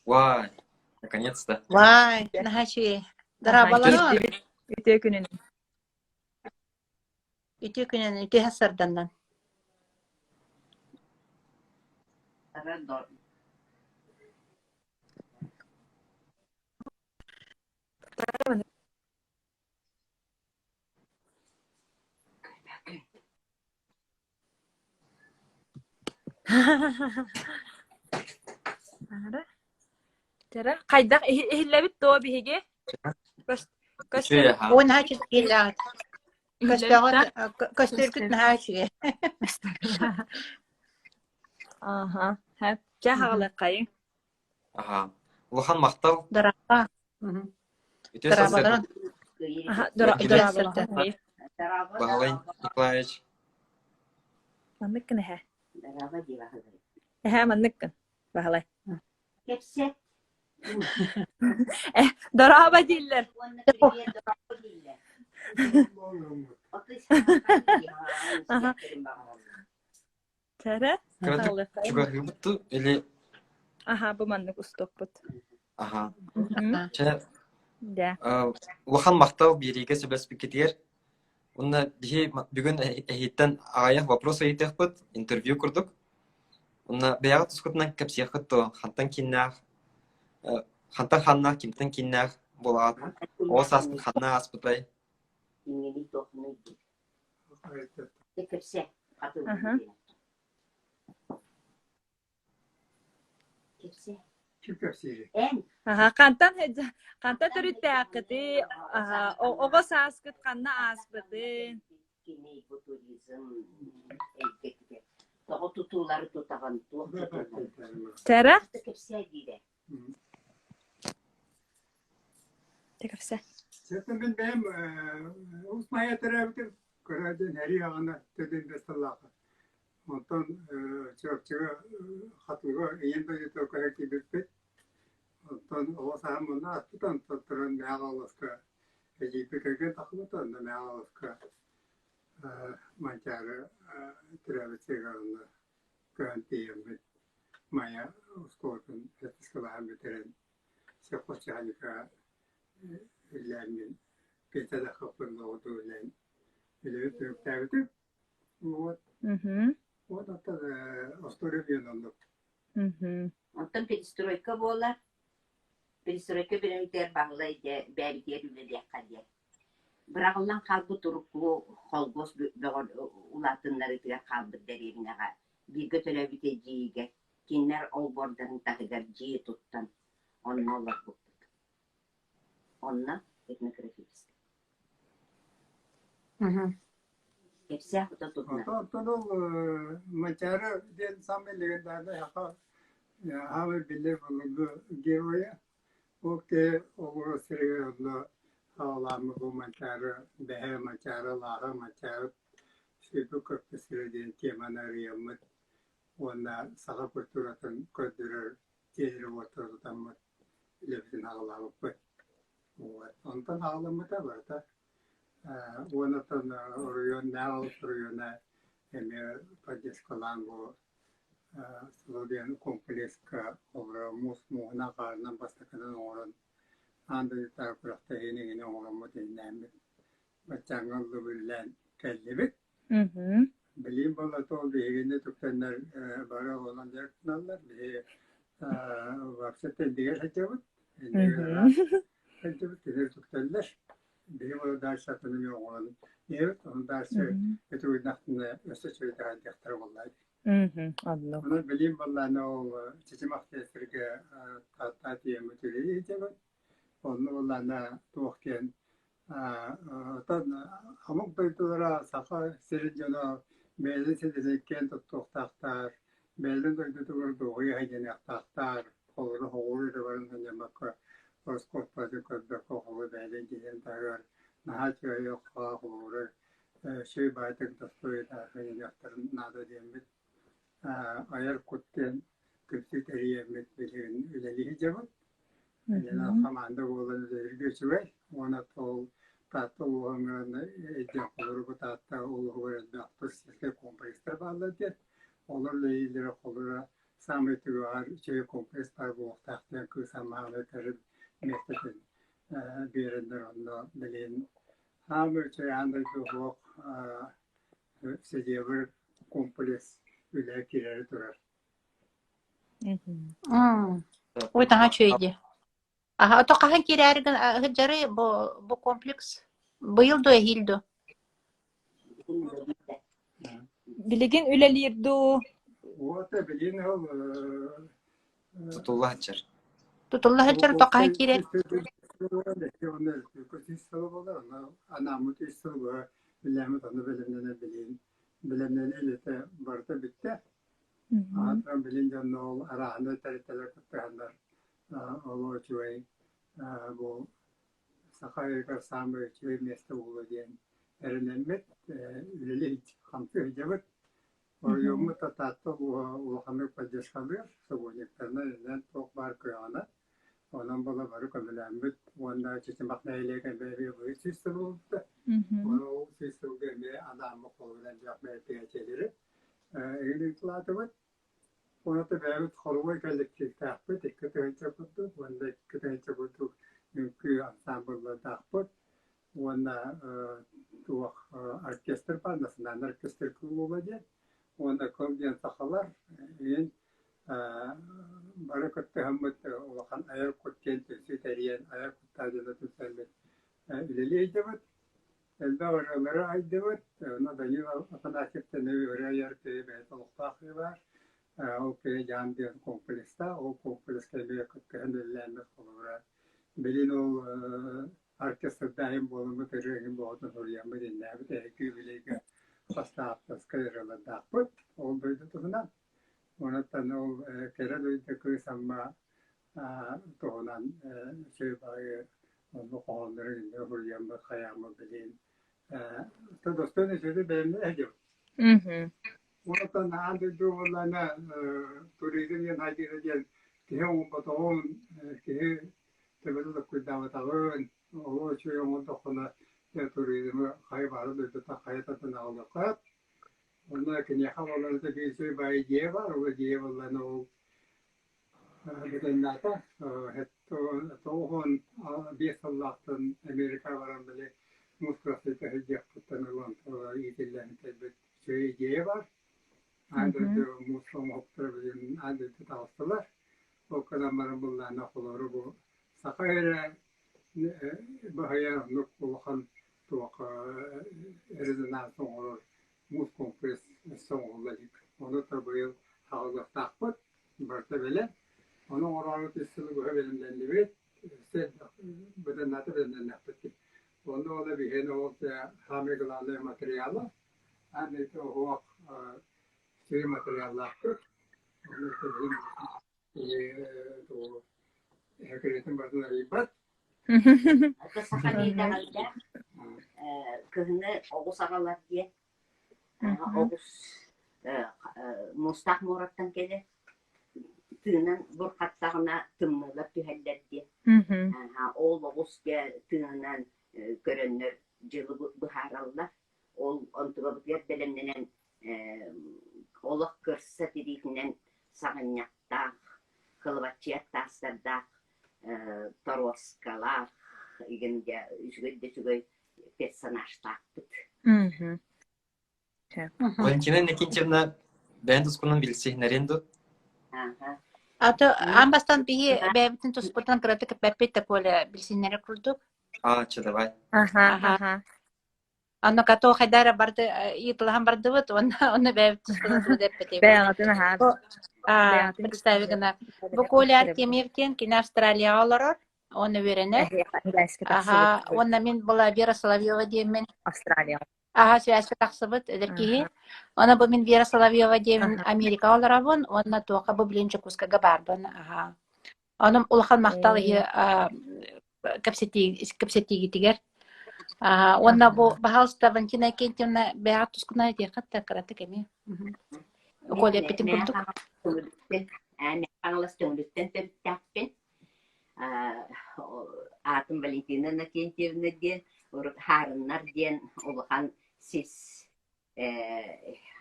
Вай, наконец-то. Вай, наһаа үчүгэй. Дорооболорун. Үтүө күнүн. Үтүө күнүн, үтүө сарданнан. Тара, хайдах иһиллэбит дуо биһиги? Үчүгэй аһаа. О, наһаа үчүгэй Көстөөҕүт, көстөргүт наһаа үчүгэй. Аха, чэ хаҕалыаххайыҥ. Аһаа. Улахан махтал. Дорообо. Үтүө сарсыарда. Дорооболорун. Аха, Эргилэ. Баһылай Николаевич. Манныккын эһээ. Эһээ манныккын, Баһылай. Кэпсэт. Э, дорообо дииллэр. Аха. Чэрэ, Кыратык чугаһыыбыт дуу или Аха, бу маннык устуохпут. Аха. Мгм. Чэ, Да. э, улахан махтал биэриигэ сөбөспүккүтүгэр. Уонна биһи бүгүн эһииттэн аҕыйах вопрос ыйытыахпыт, интервью курдук. Уонна бэйэҕит тускутунан кэпсиэххит дуо? Хантан кииннээх, э, хантан хааннаах, кимтэн кииннээх буолаҕыт? Оҕо сааспыт ханна ааспытай? Кэпсэ. Аха. Кэпсэ. Ким кэпсиирий? Эн. Аха, хантан хантан төрүттээххитий? Аха, оҕо сааскыт ханна ааспытын? Кини бу туризм эйгэтигэр тоҕо тутуулары тутаҕын, туох тутуулары? Тара? Кэпсээ диирэ. Кэпсээ. Сэтин мин бэйэм Уус Маайа төрөөбүтүм. Кыра диэн эрий аҕана төдүн бесталлаахха. Онтон Чурапчыга Хатылыга ийэм дойдутугар көһө киирбиппит. Оттон оҕо сааһым онно ааспыта, онтон туран Мэҥэ Хаҥаласка эдьиийбит кэргэн тахсыбыта, онно Мэҥэ Хаҥаласка Манчаары төрөөбүт сиригэр онно көһөн тиийэммит Майа оскуолатын сэттис кылааһын бүтэрэн сельхозтехника үлэлээммин пенсиялаахпын оҕоту үлэлээн үлэбин түмүктээбитим. Вот. Вот оттон остуоруйа диэн оннук. Онтон перестройка буолар. Перестройка бириэмэтигэр Баһылай дьэ бэйэбитигэр үлэлиэххэ диэн. Быраҕыллан хаалбыт урукку холкуос бөҕө улаатыннарыытыгар хаалбыт дэриэбинэҕэ бииргэ төрөөбүт эдьиийигэр кинилэр олбуордарын таһыгар дьиэ туттан онно олорбуппут. Онно этнографическай. Кэпсээх ута тутна. Оттон ол Манчаары диэн самый легендарный саха аамай биллэр былыргы геройа. Ол киһи оҕуруо сиригэр онно саҕалааммыт бу Манчаары бэһэ, Манчаары лааҕы, Манчаары сүүрбүт-көппүт сирэ диэн теманы арыйаммыт уонна саха культуратын көрдөрөр дьиэлэри-уоттары тутаммыт үлэбитин аҕалаабыппыт. Вот. Онтон аҕаламмыта барыта. Уонна оттон оройуон, Наал оройуона эмиэ поддержкалаан бу Соловьян комплекска олоро муус мууһунан хаарынан бастакынан оҥорон аан дойдутааҕы күрэхтэһиини эҥин оҥороммут иннээммит баччааҥҥа ыллыбыллаан кэллибит. Билигин буолла ол биһигини түктэннэр бары онон дьарыктаналлар. Биһи вообще иннигэр сылдьабыт. Иннигэр сылдьабыт, кинилэр түктэллэр. Биһи буола дальше атын эмиэ оҥорон иһэбит. Ону дальше өтүгүннэхтинэ өссө үчүгэй таһайдыахтара буоллаа дии. Оннук. Онон билигин буоллаана ол Чычымах сиргэ Таатта тиийэммит үлэлии сылдьабыт. Онно буоллаана туох диэн Оттон омук дойдулара Саха сирин дьоно бэйэлэрин сирдэрин киэн туттуохтаахтар, бэйэлэрин дойдутугар дуоһуйа сылдьаныахтаахтар, холобура оҕуруо эрэ баран сынньаммакка, ороскуоттарын көрбөккө, холобура бэйэлэрин дьиэлэрин таһыгар наһаа үчүгэй олохтоох холобура үчүгэй баайдык достойдаах сынньаныахтарын наада диэммит айар кут диэн түмсүү тэрийэммит билигин үлэлии сылдьабыт. Хамаанда буолан үлэлииргэ үчүгэй. Уонна ол Таатта улууһугар өйдөөх холоругу Таатта улууһугар элбэх туристическай комплекстар бааллар диэн. Олор үлэлииллэрэ холорура саамай түгэҕэр үчүгэй комплекс баар буолуохтаах диэн кыыс Аммаҕа этэрин миэстэтин биэрэннэр онно билигин саамай үчүгэй аан дойду суох Седебр комплекс үлэ киирээри турар. Ой, таҥа үчүгэй дии. Аха, ото хаһан киирээри сылдьарый бу, бу комплекс? Быйыл дуо, эһиил дуо? Билигин үлэлиир дуу? Уота билигин ол Тутулла сылдьар. Тутулла сылдьар, ото хаһан киирэр? Анааммыт үс сыл быһа билээммит ону бэлэмнэнэн билигин бэлэмнэнии үлэтэ барыта бүттэ. Аатыран билин дьонно ол арааһынай тэрилтэлэр кыттыһаннар ол үчүгэй бу саха ыйыгар саамай үчүгэй миэстэ буолуо диэн эрэнэммит үлэлии хамсыы сылдьабыт. Оройуоммут Таатта улууһа улаханнык поддержкалыыр, субботниктарынан иннинэн туох баар кыаҕынан. Онон буола бары көмөлөөммүт уонна Чычымах нэһилиэгэ эмиэ быйыл 100 сыл буолбута. Ону ол 100 сылга эмиэ анааммыт холобур элбэх мероприятиелэри эҥин ыытылаатыбыт. Онон бэйэбит хоровой коллективтаахпыт, 2000 курдук уонна 2000 курдук үҥкүү ансаамбыллардаахпыт уонна туох оркестр баар, национальный оркестр клуба диэн уонна кыл диэн сахалар иин бары кыттыһаммыт улахан айар кут диэн түмсүү тэрийэн айар куттаах дьоно түмсэммит үлэлии сылдьабыт. Элбэх ырыалары айдыбыт. Онно Данил Афанасьевтан ырыа айар киһи бэйэтэ олохтоох киһи баар. Ол киһи Дьаам диэн комплекстаах. Ол комплекска эмиэ кыттыһан үлэлээммит холобура. Билин ол оркестрдааһын буоламмыт ырыа эҥин боҕотун суруйаммыт иннээбит эһиги юбилейга хастаахтаска ырыалардаахпыт. Ол дойду туһунан. Онон ол кэрэ дойду кыыс Амма туһунан үчүгэй баҕайы оннук хоһооннору иннэ суруйаммыт хайааммыт билигин достойно үчүгэйдик бэлэмнээх сылдьабыт. Онтон аан дойду буоллаҕына туризм диэн хайдыыта диэн киһи оҥорботоҕун, киһи төбөтө токкуйдаабатаҕын, олох үчүгэй оҥордоххуна туризмы хайа баҕарар дойдуттан хайа тардан аҕалыахха сөп. Онно киниэхэ буоллаҕына биир үчүгэй баҕайы идея баар, ол идея буоллаҕына ол Бытаннаата 95 сыллаахтан Америкаҕа баран били муус кырасыыта сылдьыахпыттан ылан иитиллэн кэлбит үчүгэй идея баар. Аан дойду муус оҥоһуктара билигин аан дойду таҕыстылар. Ол гынан баран былаана холоору бу саха эрэ баһыйар оннук улахан туох резонанс оҥорор муус комплекс өссө оҥоһулла илик. Ону да быйыл хаалыахтаахпыт. Барыта бэлэм. Ону оҥороору үс сылы быһа бэлэмнэннибит. Өссө элбэх быданнаата бэлэмнэннэхпит дии. Онно ол биһиэнэ ол самый главный материала. Аан это оһуох үчүгэй материаллаахпыт. Ону билигин эһэкириэтин барытын арыйбат. Это саха биирдэҕэлдээх кыһыны оҕус аҕалар диэн Оҕус муустаах муораттан кэлэр, тыынан бурхаттаҕына тымныылар түһэллэр диэн. Ол оҕус дьэ тыынан көрөннөр дьылы быһаараллар. Ол онтубабытыгар бэлэмнэнэн олох кырса тириитинэн саҕынньахтаах, кылабаччыйар таастардаах, торуоскалаах, игин дьэ үчүгэй да үчүгэй персонажтаахпыт. Валентина Иннокентьевна бэйэн тускунан билсиһиннэриэн дуо? А то аан бастаан биһи бэйэбитин туспутунан кыратык эппэппит да Коля билсиннэрэ курдук. А, чэ, давай. Аха, аха. Онно като хайдара барды ыйытылаһан бардыбыт уонна онно бэйэбит туспутунан тугу да эппэтибит. Бэйэҕитин аһаа. А, представи гына. Бу Коля Артемьев диэн кини Австралияҕа олорор. Уонна үөрэнэр. Эһиэхэ Аха, уонна мин была Вера Соловьева диэммин. Австралияҕа. Аха, связка тахсыбыт эдэр киһи. Уонна бу мин Вера Соловьева диэммин Америкаҕа олоробун уонна туохха бу билин Дьокуускайга баарбын. Аха. Онон улахан махтал иһи кэпсэтии кэпсэтиигитигэр. Аха, уонна бу, пожалуйста, Валентина Иннокентьевна бэйэҕит тускунан этиэххит да кыратык эмиэ. Коля эппитин курдук. Хаҥалас Төҥүлүттэн төрүттээхпин. Аатым Валентина Иннокентьевна диэн, урут Хаарыннар диэн улахан сис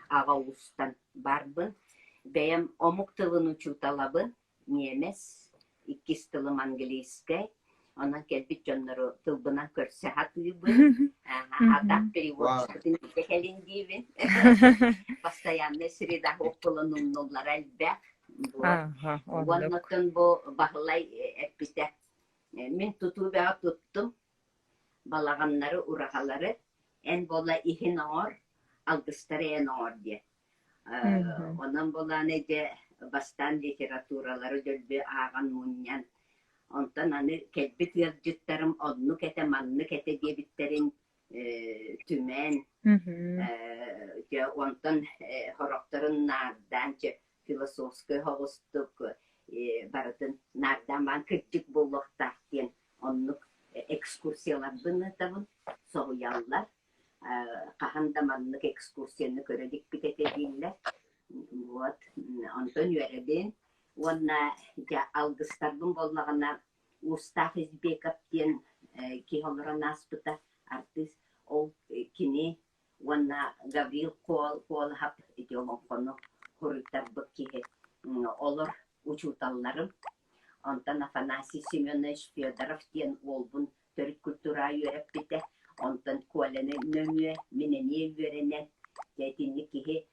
аҕа уустан барбын. Бэйэм омук тылын учууталабын, ньиэмэс, иккис тылым английскай. Онон кэлбит дьоннору тылбынан көрсө сатыыбын. А так переводчикпытын илдьэ кэлин диибин. Постоянная среда буолан умнуллара элбэх. Вот. Уонна оттон бу Баһылай эппитэ мин тутуу бөҕө туттум, балаҕаннары, ураһалары эн буола иһин оҥор, алгыстары эн оҥор диэн. Онон буолааны дьэ бастаан литературалары дөлбү ааҕан мунньан, онтон аны кэлбит ыалдьыттарым оннук этэ, маннык этэ диэбиттэрин түмэн, дьэ онтон сорохторун наардаан чэ философскай соҕустук барытын наардаан баран кырдьык буолуохтаах диэн оннук экскурсияларбын ыытабын, соһуйаллар. Хаһан да маннык экскурсияны көрө иликпит этэ дииллэр. Вот, онтон үөрэбин уонна дьэ алгыстарбын буоллаҕына Уустаах Избеков диэн киһи олорон ааспыта, артыыс. Ол кини уонна Гаврил Куолаһап ити олоҥхону суруйтарбыт киһи. Олор учууталларым. Онтон Афанасий Семенович Федоров диэн уолбун төрүт культура үөрэппитэ. Онтон Коляны нөҥүө мин эмиэ үөрэнэн, дьэ итинник киһи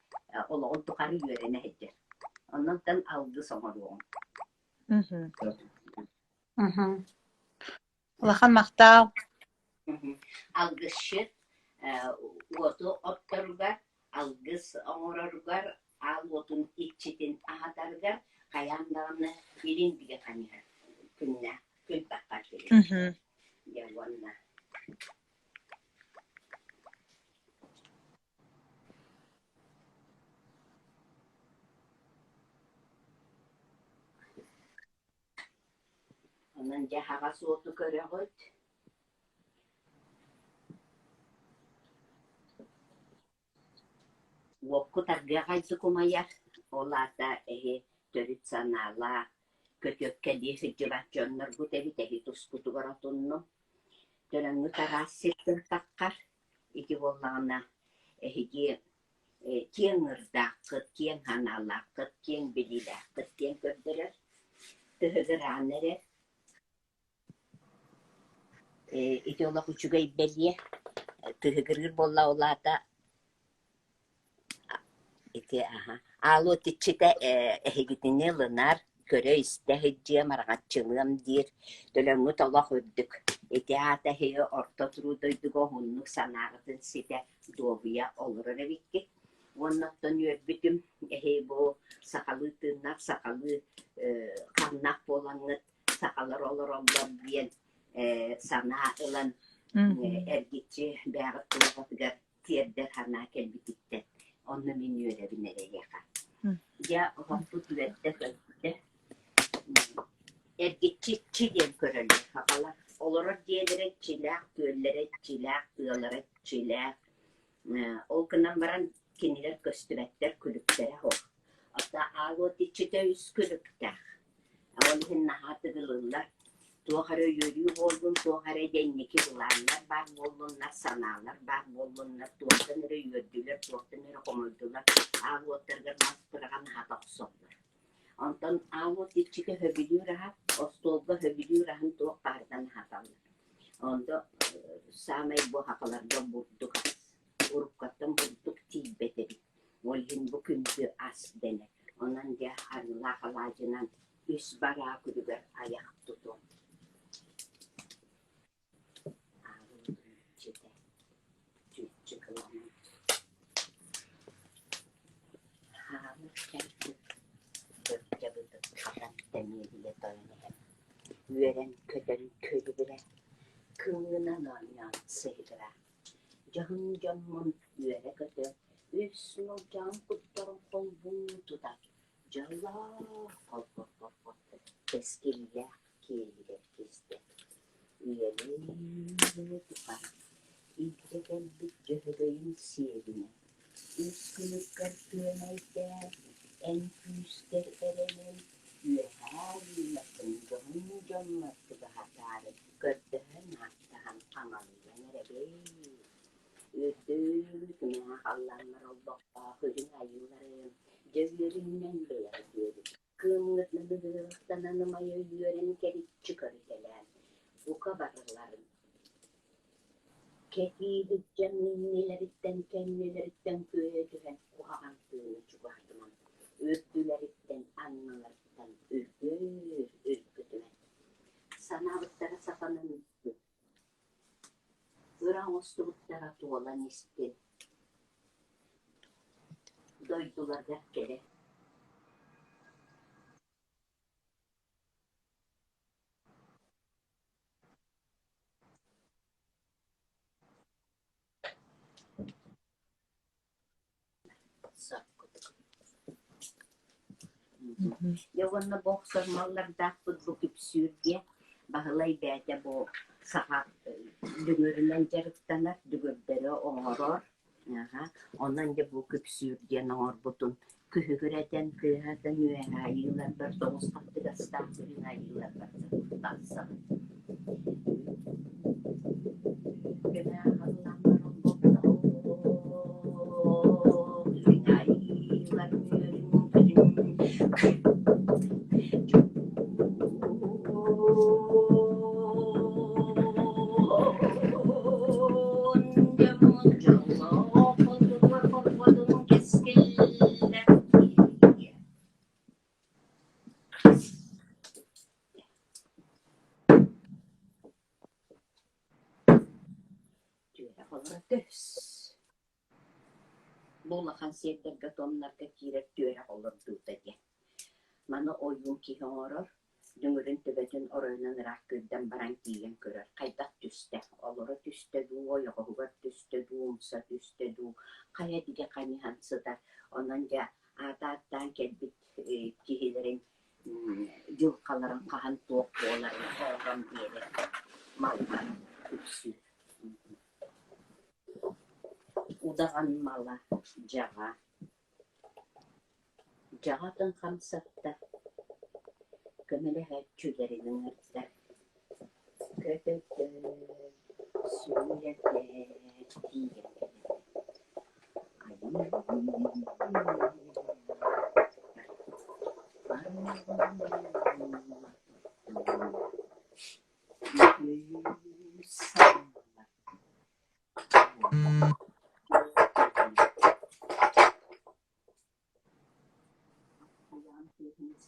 олоҕун тухары үөрэнэ сылдьар. Онон алгыс оҥоруоҕум. Улахан махтал. Алгысчыт уоту отторугар, алгыс оҥороругар, аал уотун иччитин аһатарыгар хайаан даҕаны илин бигэ хайыһар күннээх күн таххар киһи. Дьэ уонна Онон дьэ аһаҕас уоту көрөҕүт. Уоккут аргыаҕайдык умайар, ол аата эһи төрүт санаалаах, көтүөккэлии сылдьыбат дьонноргут эбит эһи тускутугар отуннум. Төлөҥҥүт араас сиртэн таххар, ити буоллаҕына эһиги киэҥ ыырдааххыт, киэҥ санаалааххыт, киэҥ билиилээххит диэн көрдөрөр. Тыһыгыраан эрэр. Ити олох үчүгэй бэлиэ. Тыһыгырыыр буолла ол аата Ити аһа Аалуот иччитэ эһигитини ылынар, көрө-истэ сылдьыам, араҥаччылыам диир, төлөҥҥүт олох үрдүк. Ити аата эһиги орто туруу дойдуга уһуннук санааҕытын ситэ дуоһуйа олорор эбиккит. Уонна оттон үөрбүтүм, эһиги бу сахалыы тыыннаах, сахалыы хааннаах буолаҥҥыт сахалар олороллор диэн санаа ылан эргиччи бэйэҕит тулаҕытыгар тиэрдэр санаа кэлбититтэн онно мин үөрэбин эрэ эһиэхэ. Дьэ, оһохпут үөрдэ-көттө. Эргиччи иччи диэн көрөллөр сахалар. Олорор дьиэлэрэ иччилээх, күөллэрэ иччилээх, тыалара иччилээх. Ол гынан баран кинилэр көстүбэттэр, күлүктэрэ суох. Оттон аал уот иччитэ үс күлүктээх. Ол иһин наһаа тыгылыллар. Туох эрэ үөрүү буоллун, туох эрэ дьэ инники былааннар баар буоллуннар, санаалар баар буоллуннар, туохтан эрэ үөрдүлэр, туохтан эрэ хомойдулар, аал уоттарыгар мас быраҕан аһата охсоллор. Онтон аал уот иччитэ сөбүлүүр аһа, остуолга сөбүлүүр аһын туох баарынан аһаталлар. Онто саамай бу сахаларга бурдук ас. Уруккаттан бурдук тиийбэт эбит. Ол иһин бу күндү ас дэнэр. Онон дьэ арыылаах алаадьынан үс бараа күлүгэр айах тутуом. Аалыытын иччитэ чүүччүк ыланан Хаалык кэлбит бырдьабытын хатан тэниэлийэ тойон иһэн үөрэн-көтөн күлүбүрэ, кыҥынан оонньоон сыһыгыра Дьоһун дьоммун үөрэ-көтө үс нулдьаҕын куттарын холбуу тута дьоллоох холбоппоппот кэскиллээх киэлигэр киирдэ. Үйэлии тухары илдьэ кэлбит дьөһөгөйүн сиэбинэн үс күнүккэр күөмэйдээн, эн күүскэр эрэнэн үөһээ үүммэккин дьоһун дьоммор чугаһатаары көрдөһөн-ааттаһан амалыйан эрэбин. Үрдүк миэхэ халлааннар олбохтоох үрүҥ айыыларым, дьэ үөрүннэҥ. Кыахтанан ымайа үөрэн кэриччи көрүтэлээн, бука барыларын Кэтии сылдьан иннилэриттэн-кэннилэриттэн күөйэ түһэн куһаҕан тыыны чугаһатымаҥ, үрдүлэриттэн, анныларыттан үргүөр-үргүтүмэҥ. Санаабыттара сатанан истин, ыра оҥостубуттара туолан истин, дойдуларыгар кэлэ Дьэ уонна бу охсор маллардаахпыт бу күпсүүр диэн Баһылай бэйэтэ бу саха дүҥүрүнэн дьарыктанар, дүҥүрдэри оҥорор. Аха. Онон дьэ бу күпсүүр диэн оҥорбутун күһүгүрэтэн, кыыһатан үөһэ айыыларбар тоҕус хаттыгастаах үрүҥ айыыларбар тахсабын. Бу улахан сиэрдэргэ-туомнарга киирэр түөрэх олордуута диэн. Маны ойуун киһи оҥорор, дүҥүрүн төбөтүн оройунан ыраах күүрдэн баран тиийэн көрөр, хайдах түстэ, олоро түстэ дуу, ойоҕоһугар түстэ дуу, умса түстэ дуу, хайа диги хайыһан сытар. Онон дьэ аата ааттаан кэлбит киһилэрин дьылҕаларын хаһан туох буоларын оҥорон биэрэр маллар үксүүр. Удаҕан мала дьаҕа Дьаҕатын хамсатта, көмөлөһөөччүлэрин ыҥырда, көтөтө, сүүрэтэ тиийэн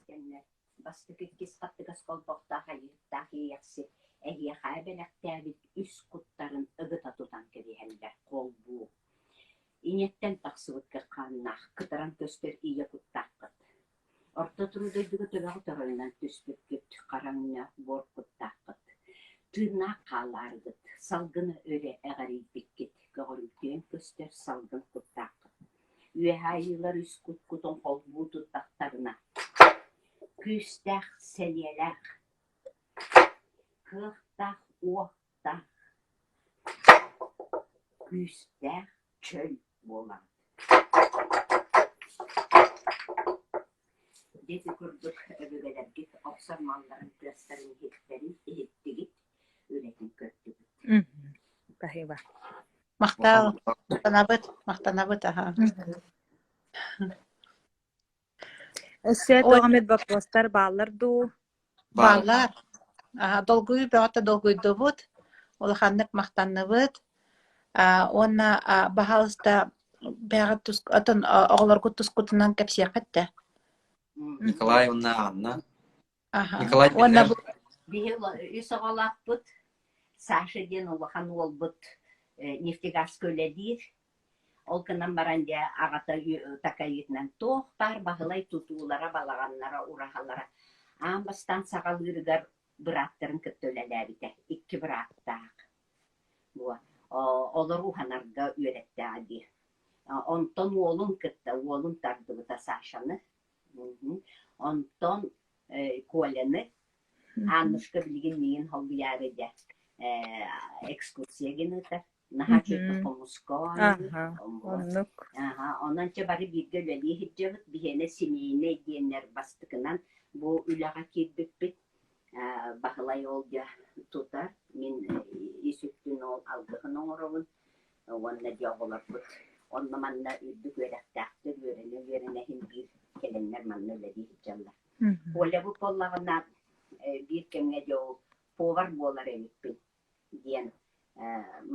кэлэллэр. Бастакы иккис хаттыгас холбохтоох айыыһыттаах иэйэхсит эһиэхэ бэлэхтээбит үс куттарын ыгыта тутан кэбиһэллэр холбуу. Ийэттэн тахсыбыт кырхааннаах, кытаран көстөр ийэ куттааххыт. Орто туруу дойдуга төбөҕүт оройунан түспүккүт, хараҥньа буор куттааххыт. Тыыннаах хаалаарыгыт, салгыны өрө эҕэрийбиккит, көҕөрүмтүйэн көстөр салгын куттааххыт. Үөһэ айыылар үс кут-кутун холбуу туттахтарына, күүстээх, сэниэлээх, кыахтаах, уохтаах, күүстээх, чөл буолаҕыт. Дьэ ити курдук өбүгэлэргит охсор малларын тыастарын иһиттэрин иһиттигит, үлэтин көрдүгүт. Спасибо. Махтал, махтанабыт, махтанабыт, аха. Өссө Ой, туох эмит боппуруостар бааллар дуу? бааллар. Аха, долгуйуу бөҕөтө долгуйдубут, улаханнык махтанныбыт. А, уонна а, баһаалыста бэйэҕит тус атын оҕолоргут тускутунан кэпсиэххит да. Николай уонна Анна. Аха. Николай Уонна билэр. бу Биһи үс оҕолоохпут. Саша диэн улахан уолбут нефтегазка үлэлиир. Ол гынан баран дьэ аҕата такайыытынан туох баар Баһылай тутуулара, балаҕаннара, ураһалара аан бастаан саҕалыырыгар бырааттарын кытта үлэлээбитэ. Икки бырааттаах. Буо олор уһанарга үөрэттэҕэ дии. Онтон уолун кытта уолун тардыбыта Сашаны. Онтон Коляны Аннушка билигин миигин холбуйаары дьэ экскурсия гын ыытар. Наһаа үчүгэй хомуска оонньуур. Оннук. Аха, онон чэ бары бииргэ үлэлии сылдьабыт. Биһиэнэ семейнэй диэннэр бастакынан бу үлэҕэ киирбиппит. Баһылай ол дьэ тутар, мин ис өттүн ол алгыһын оҥоробун уонна дьэ оҕолорбут онно-манна үрдүк үөрэхтээхтэр үөрэнэ-үөрэнэ иһин биир кэлэннэр манна үлэлии сылдьаллар. Колябыт буоллаҕына биир кэмҥэ дьэ ол повар буолар эбиппин диэн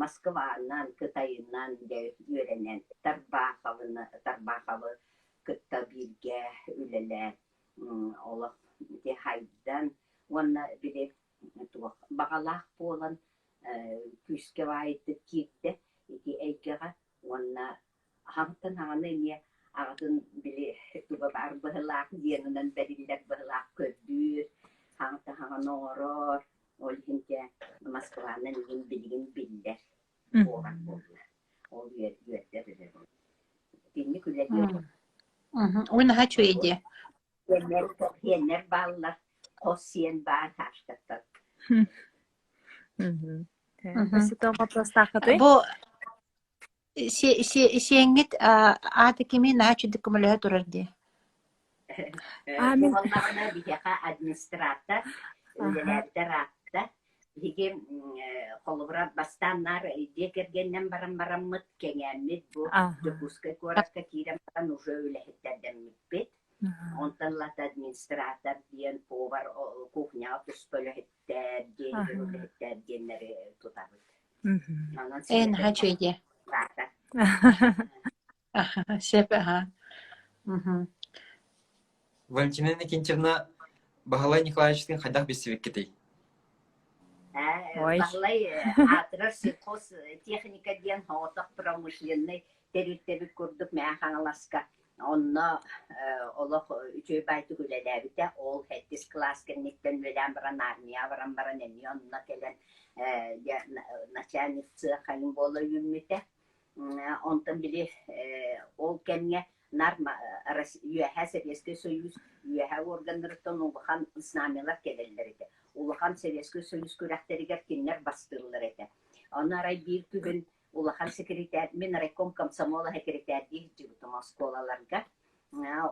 Москванан, Кытайынан дьэ үөрэнэн Тарбаховны Тарбаховы кытта бииргэ үлэлээн олох ити хайдан уонна били туох баҕалаах буолан күүскэ баайдык киирдэ ити эйгэҕэ уонна аҕабыттан аҕаны эмиэ аҕатын били туга баар быһылаах диэнинэн бэриллэр быһылаах көрдүүр, хаҥата хаҥаны оҥорор, ол иһин дьэ Москванан иһин билигин биллэр буолар буолла. Ол үөрдэр эрэ. Итинник үлэлиир. Ой, наһаа үчүгэй идея. Сиэннэр, сиэннэр бааллар, хос сиэн баар хаштаттар. Өссө тоҕо вопростааххытый? Бу Сиэҥҥит аата кимий наһаа үчүгдүк көмөлөһө турар дии. Амин. Буоллаҕына биһиэхэ администратор үлэлээбитэ ыраатта. Биһиги холобура бастаан наар дьиэ кэргэнинэн баран бараммыт кэҥээммит бу Дьокуускай куоракка киирэн баран уже үлэһиттэрдэммиппит. Онтон ылата администратор диэн повар кухняҕа туспа үлэһиттэр диэн үлэһиттэр диэннэри тутабыт. Онон Ээ, наһаа үчүгэй дии. Сөп, аха. Мгм. Валентина Иннокентьевна, Баһылай Николаевичтыын хайдах билсибиккитий? Ой. Баһылай аатырар сельхоз техника диэн соҕотох промышленнай тэрилтэбит курдук Мэҥэ Хаҥаласка Онно олох үчүгэй баайдык үлэлээбитэ. Ол сэттис кылаас кэнниттэн үлэлээн баран армияҕа баран баран эмиэ онно кэлэн начальник цеха буола үүммүтэ. Онтон били ол кэмҥэ нар үөһээ Сэбиэскэй Союз үөһээ органнарыттан улахан знамялар кэлэллэр этэ. Улахан Сэбиэскэй Союз күрэхтэригэр кинилэр бастыыллар этэ. Ону арай биир күһүн улахан секретарь, мин райком комсомола секретарьдии сылдьыбытым оскуолаларга.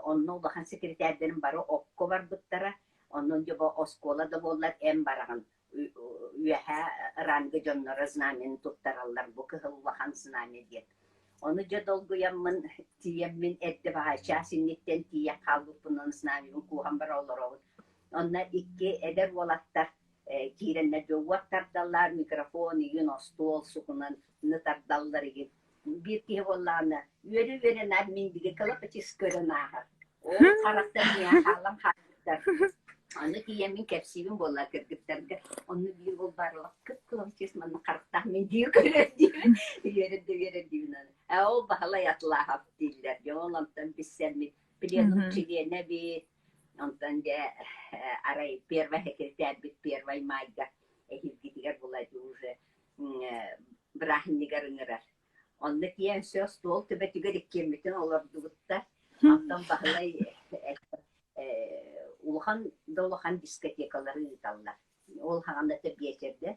Онно улахан секретарьдэрим бары окко барбыттара. Онон дьэ бу оскуола да буоллар эн бараҕын. Үөһээ ранга дьонноро знамяны туттараллар, бу кыһыл улахан знамя диэн. Ону дьэ долгуйаммын тиийэммин эрдэ баҕайы чаас инниттэн тиийэн хаалбыппын знамябын кууһан бара олоробун. Онно икки эдэр уолаттар киирэннэр дьэ уот тардаллар, микрофон игин, остуол сукунан тардаллар игин. Биир киһи буоллаҕына, үөрэ-үөрэ наар мин бигэ кылапачыс көрөн ааһар. Ол харахтар миэхэ хаалан хаалбыттар. Аны тиийэммин кэпсиибин буолла кыргыттарга. Онно биир уол баарылах кып-кылапачыс манна харахтаах мин дии көрөр диибин. Үөрэр да үөрэр диибин аны. Ээ ол Баһылай Атлаахап дииллэр. Дьэ ол онтон билсэммит пленум чилиэнэ эбит. Онтон дьэ арай первай секретарьбыт первай майга эһиилгитигэр була уже бырааһынньыгар ыҥырар. Онно тиийэн өссө остуол төбөтүгэр иккиэммитин олордубуттар. Онтон Баһылай улахан да улахан дискотекалары ыыталлар. Ол хаҕана биэчэрдэ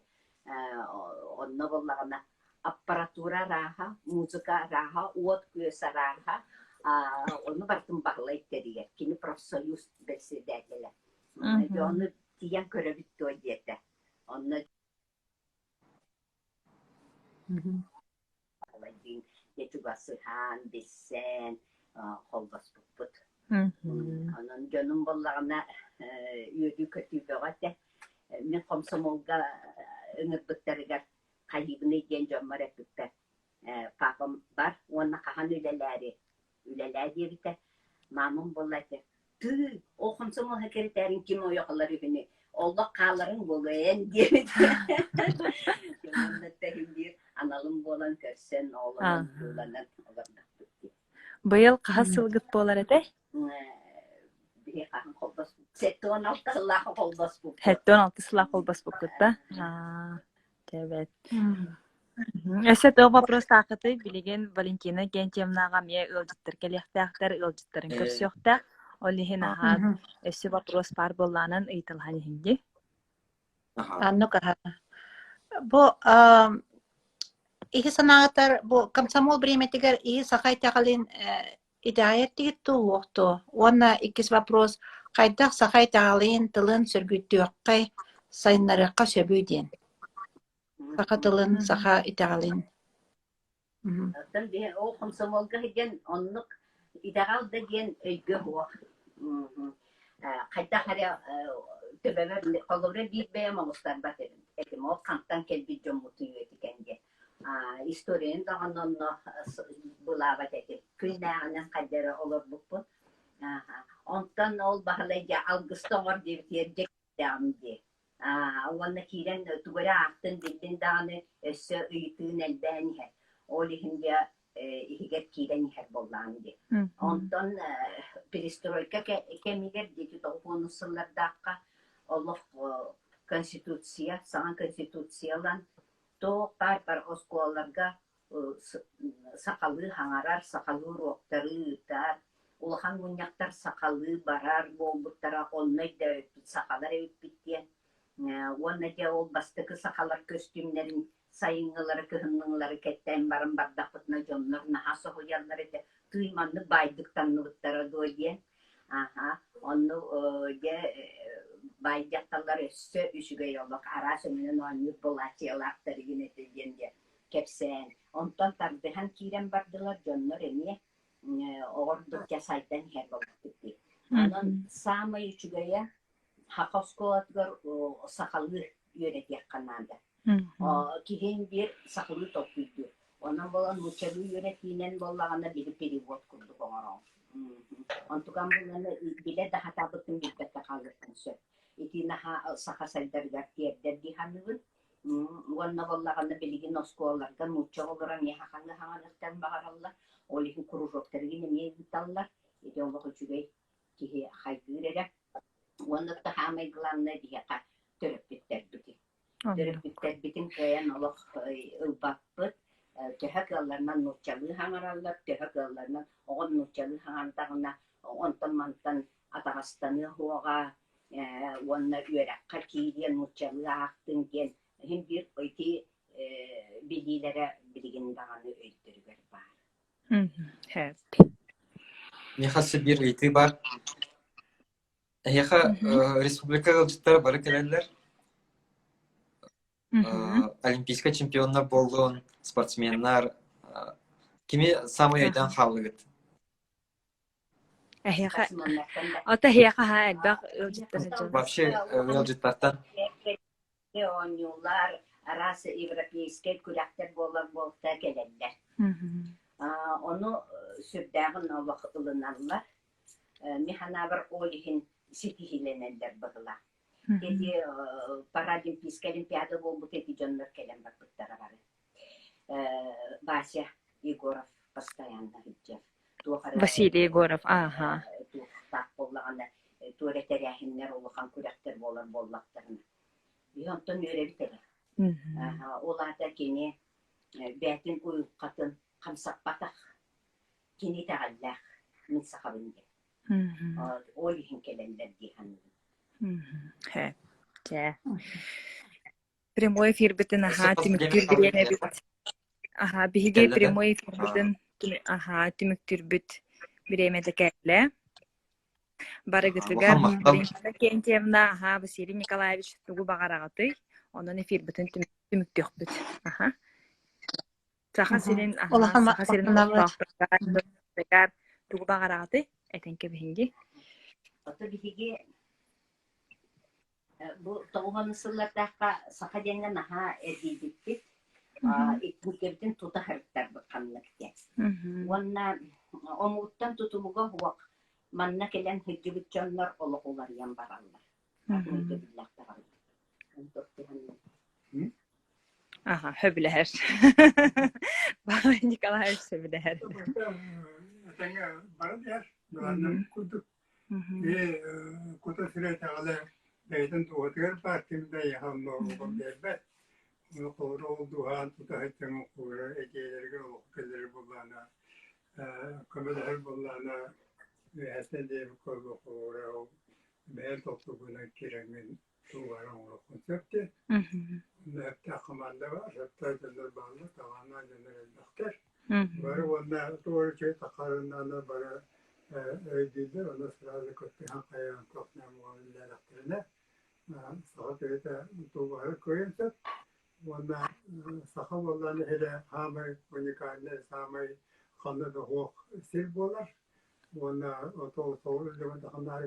онно буоллаҕына аппаратура арааһа, музыка арааһа, уот-күөс арааһа, ону барытын Баһылай тэрийэр. Кини профсоюз бэрэссэдээтэлэ. Дьэ ону тиийэн көрөбүт дуо диэтэ. Онно Баһылайдыын дьэ чугасыһан, билсэн холбоспуппут. Онон дьонум буоллаҕына үөрүү-көтүү бөҕө этэ. Мин хомсомуолга ыҥырбыттарыгар хайыыбыный диэн дьоммор эппиппэр папам бар уонна хаһан үлэлээри үлэлээ диэбитэ. Маамам буолла этэ тыы ол хомсомуол сэкирэтээрин ким ойох ылар үһүнүй олох хааларыҥ буолуо эн диэбит. Онно иһин биир аналым буолан көрсөн оҕолонон урууланан олордохпут дии. Быйыл хаһыс сылгыт буолар этэй? Биһи хаһан холбоспут? 76 сыллаах холбоспуппут. 76 сыллаах холбоспуккут да? Аа, Тэбэт. Өссө туох боппуруостааххытый? Билигин Валентина Гентьевнаҕа эмиэ ыалдьыттар кэлиэхтээхтэр, ыалдьыттарын көрсүөхтээх. Ол иһин аһаат өссө боппуруос баар буоллаҕынан ыйыталаһан иһиҥ дии. Оннук аһа. Бу иһи санаатар бу комсомол бириэмэтигэр иһи саха итэҕэлин итэҕэйэр тигит дуу уох дуо? Уонна иккис вопрос хайдах саха итэҕэлин тылын сөргүтүөххэ, сайыннарыахха сөбүй диэн. Саха тылын, саха итэҕэлин. Оттон биһи ол комсомолга сылдьан оннук итэҕэл да диэн өйгө суох. Хайдах эрэ төбөбөр холобура биир бэйэм оҥостарбат этим. Ол хантан кэлбит дьоммутуй үөтүкэн диэн. Историяны даҕаны онно былаабат этим. Күннээҕинэн хайда эрэ олорбуппун. Онтон ол Баһылай дьэ алгыста оҥор диэбитигэр дьэ киирдэҕим дии. Уонна киирэн тугу эрэ аахтын биллин даҕаны өссө ыйытыын элбээн иһэр. Ол иһин дьэ иһигэр киирэн иһэр буоллаҕым дии. Онтон перестройка кэмигэр диэки тоҕус сыллардаахха олох конституция, саҥа конституция ылан туох баар бар оскуолаларга сахалыы хаҥарар, сахалыы уруоктары ыытар, улахан мунньахтар сахалыы барар буолбуттара, онно өйдөөбүппүт сахалар эбиппит диэн. Уонна дьэ ол бастакы сахалар көстүүмнэрин сайыҥҥылары, кыһыҥҥылары кэттээн баран бардахпытына дьоннор наһаа соһуйаллар этэ, тыый маннык баайдык таҥныбыттара дуо диэн. Аһа, онно дьэ баай дьахталлар өссө үчүгэй олох араас өҥүнэн оонньуур былаачыйалаахтар игин этэ диэн дьэ кэпсээн. Онтон тардыһан киирэн бардылар дьоннор эмиэ оҕордук дьэ сайдан иһэр буолбуппут дии. Онон саамай үчүгэйэ саха оскуолатыгар сахалыы үөрэтиэххэ наада. Киһиҥ биир сахалыы толкуйдуур. Онон буолан нууччалыы үөрэтиинэн буоллаҕына били перевод курдук оҥороҕун. Онтукам булланы билэ да сатаабытын билбэккэ хаалыаххын сөп. Ити наһаа саха сайдарыгар тиэрдэр дии саныыбын. Уонна буоллаҕына билигин оскуолаларга нуучча оҕолоро эмиэ сахалыы саҥарыахтарын баҕараллар. Ол иһин кружоктарыгын эмиэ ыыталлар. Ити олох үчүгэй киһи хайгыыр эрэ. Уонна саамай главное биһиэхэ төрөппүттэрбитин. Төрөппүттэрбитин кыайан олох ылбаппыт. Төһө кыалларынан нууччалыы саҥараллар, төһө кыалларынан оҕо нууччалыы саҥардаҕына онтон-мантан атаҕастаныа суоҕа уонна үөрэххэ киириэн нууччалыы аахтын диэн иһин биир ити билиилэрэ билигин даҕаны өйдөрүгэр баар. Миэхэ өссө биир ыйытыы баар. Эһиэхэ республика ыалдьыттара бары кэлэллэр. Олимпийскай чемпионнар буоллун, спортсменнар. Кими саамай өйдөөн хааллыгыт? Эһиэхэ, ото эһиэхэ аһаа элбэх ыалдьыттар сылдьаллар. Вообще ыалдьыттартан оонньуулар, араас европейскай күрэхтэр буолар буолта кэлэллэр. Ону сүрдээҕин олох ылыналлар. Мин санаабар ол иһин ситиһиилэнэллэр быһыылаах. Ити паралимпийскай олимпиада буолбут ити дьоннор кэлэн барбыттара бары. Вася Егоров постоянно сылдьар. Туох эрэ Василий Егоров, ааха. туохтаах буоллаҕына, туох эрэ тэрээһиннэр, улахан күрэхтэр буолар буоллахтарына. Биһи онтон үөрэбит эрэ. Ол аата кини бэйэтин уйулҕатын хамсаппатах, кини итэҕэллээх, мин сахабын диэн. Ол иһин кэлэллэр дии саныыбын. Чэ. Прямой эфирбитин аһаа түмүктүүр бириэмэбит. Аһаа биһиги прямой эфирбитин аһаа түмүктүүрбүт бириэмэтэ кэллэ. Барыгытыгар Валентина Кентьевна, аһаа Василий Николаевич тугу баҕараҕытый? Онон эфирбитин түмүктүөхпүт. Аха. Саха сирин аһаа Саха сирин олохтоохторугар тугу баҕараҕытый? Этэн кэбиһиҥ дии. Ото биһиги Бу тоҕуһун сыллардаахха саха диэҥҥэ наһаа эргийбиппит. Иккибитин тута сырыттарбыт ханнык диэн. Уонна омугуттан тутулуга суох манна кэлэн сылдьыбыт дьоннор олох уларыйан бараллар. Атын өйдөбүллээх бараллар. Аха, сөбүлэһэр. Павел Николаевич сөбүлэһэр. Этэҥҥэ баран иһэр. Былааннаммыт курдук Киһи кута сүрэ итэҕэлэ бэйэтин дууһатыгар баар ким да эйиэхэ онно олоҕун биэрбэт. Ону холобура ол дууһаҕын тута сылдьан холобура идиэйэлэригэр олоххо киллэрэр буоллаҕына, көмөлөһөр буоллаҕына үөһэттэн диэбит курдук холобура ол бэйэҥ толкуйгунан киирэҥҥин тугу оҥоруоххун сөп диэн. Сөптөөх хамаанда баар, сөптөөх дьоннор бааллар, талааннаах дьоннор элбэхтэр. Бары уонна туох үчүгэй таххарыннааннар бары өйдүүллэр, онно сразу кыттыһан хайаан көхнөөн үлэлээтэхтэринэ саха киһитэ тулуһары кыайан сөп. Уонна саха буоллаан иһирэ саамай уникальнай, саамай ханна да суох сир буолар. Уонна ото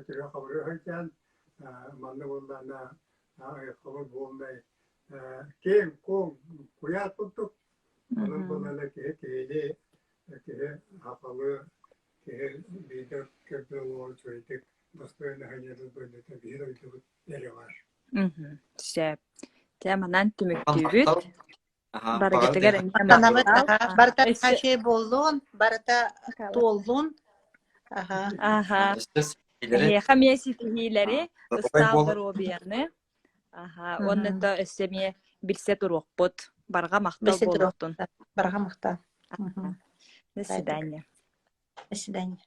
түрө хабыры сылдьан манна буоллаана айылҕабыт буолнай киэҥ куоҥ куйаар курдук онон буоллаана киһи киһини киһи сахалыы киһи биирдэ көрдө олоҕор үчүгэйдик достойно сылдьар дойдута биһи дойдубут эрэ баар. Сөп. Дьэ манан түмүктүүбүт. Барыгытыгар эмиэ Махтанабыт, махтал. аха. Барыта Өссө үчүгэй буоллун, барыта туоллун. Аха. Аха. Эһиэхэ эмиэ ситиһиилэри, ыстаал доруобуйаны, аха, уонна то өссө эмиэ билсэ туруохпут. Барҕа махтал Билсэ буолуохтун. туруохпут. Барҕа махтал. До свидания. До свидания.